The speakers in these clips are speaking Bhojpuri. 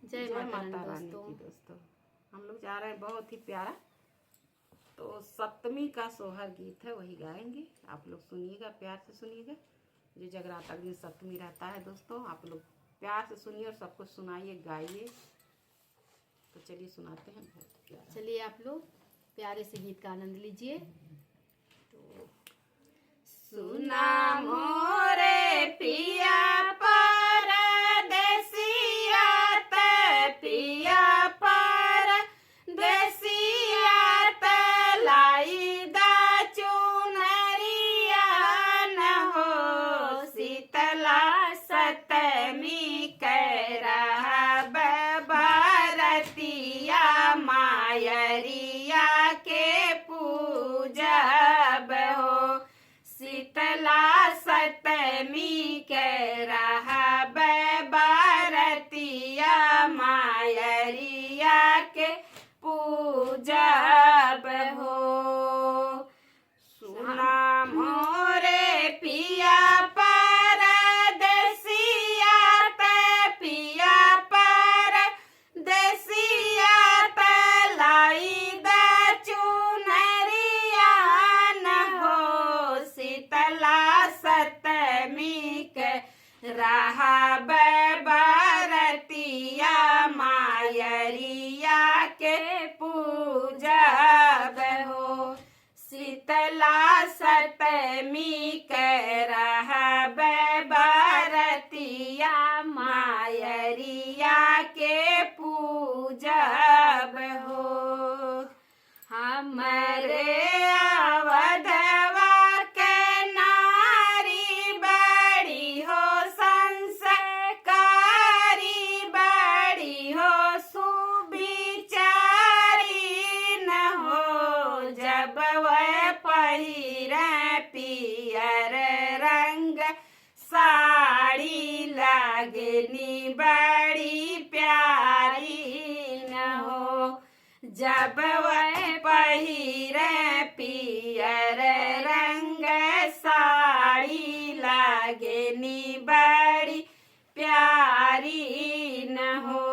जय माता रानी दोस्तों। की। दोस्तों हम लोग जा रहे हैं बहुत ही प्यारा, तो सप्तमी का सोहर गीत है, वही गाएंगे। आप लोग सुनिएगा, प्यार से सुनिएगा। जो जगराता दिन सप्तमी रहता है दोस्तों, आप लोग प्यार से सुनिए और सबको सुनाइए, गाइए। तो चलिए सुनाते हैं, बहुत प्यारा। चलिए आप लोग प्यारे से गीत का आनंद लीजिए। तो सुना मोरे पिया परदेसिया ते, पिया परदेसिया ते, लाई दा चुनरिया न हो, शीतला सतमी के रहब भारतिया, मायरिया के पूजब हो। शीतला सतमी के रहब भारतिया, मायरिया के पूजब हो। सुना मोरे पिया परदेसिया ते, पिया परदेसिया ते, लाई दा चुनरिया न हो, शीतला सतमी के रहब बरतिया, मायरिया के पूजब हो। शीतला सतमी के रहब बरतिया, मायरिया के पूजब हो। हमरे अवधवा के नारी बड़ी हो संस्कारी, बड़ी हो सुविचारी न हो, जब वह पहिरे पियर रंग साड़ी, लगनी बड़ी प्यारी न हो। जब वह पहिरे पियर रंग साड़ी, लगनी बड़ी प्यारी न हो।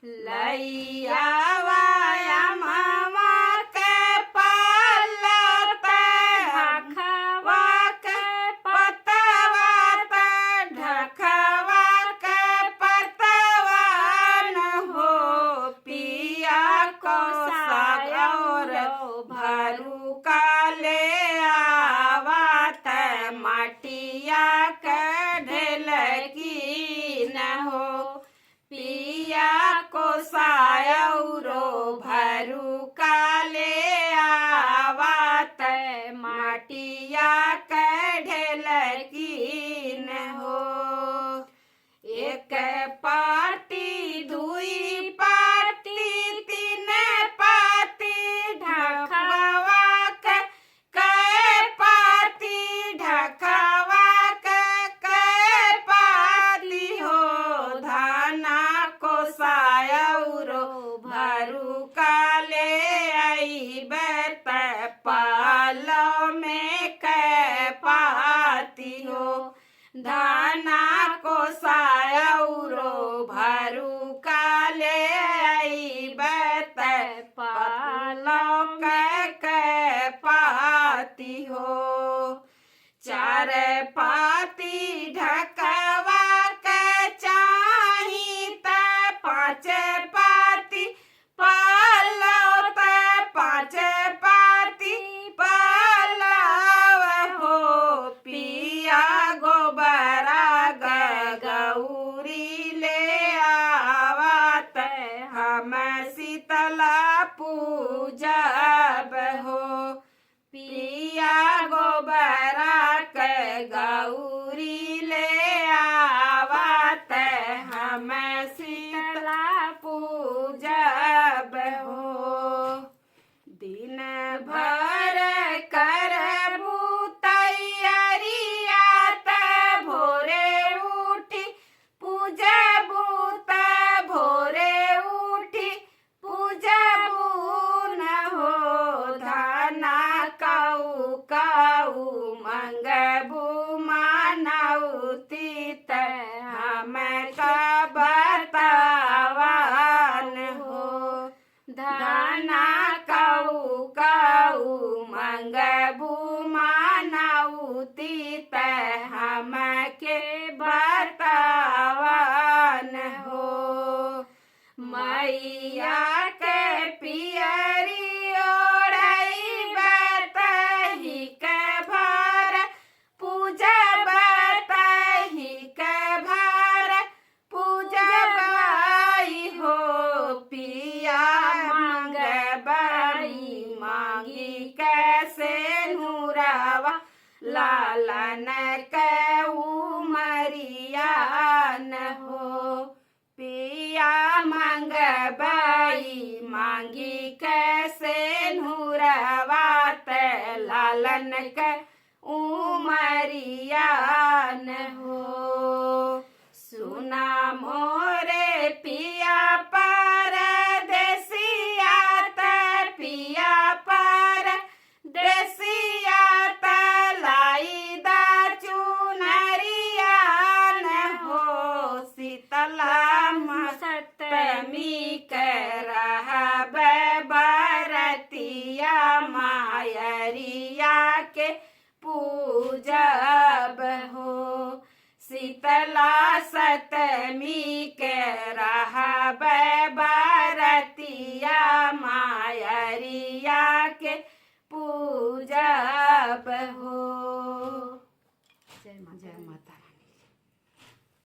लैया वाया मामा के पालत, हखवा के पतवा त, ढखवा के पतवा न हो, पिया को सागर भरू काले आवत, मटिया के ढेलकी न हो। पिया को सायरो भरू काले आवत, मटिया के ढेलकी न हो। एक पाती दुई पाती तीन पाती, ढकवा के कै पाती, ढकवा के कै पाती हो, धाना को सायरो भरू काले अइबे त, पालो में कै पाती हो। धाना को सायरो भरू काले अइबे त, पालो कै कै पाती हो। चार पाती ढकवा के चाही त, पाँच पाती पालो त, पाँच पाती पालव हो, पिया गोबरा गौरी ले आवत, हम शीतला पूजब हो। पिया गोबरा के गौरी ले आवत, हम शीतला पूजब हो। दिन भर करबू तैयारिया त, भोरे उठी पूजबू त, भोरे उठी पूजबू न हो, धाना काऊ काऊ मंगबू मानौती त, हम का त हमके बतावन हो। मैया के पियरी ओढ़ई बतही के भार पूजा बतही के भार पूजबाई हो। पिया मांगबाई मांगी कैसे नूरावा लालन के उमरिया न हो। पिया मांगबाई मांगी कैसे नूरवा त लालन के उमरिया न हो। सुना मोरे पिया पर देसिया त पिया पर देसिया त लाई दा चुनरिया न हो। शीतला सप्तमी के रहब बरतिया मायरिया के पूजब हो। शीतला सप्तमी के रहब।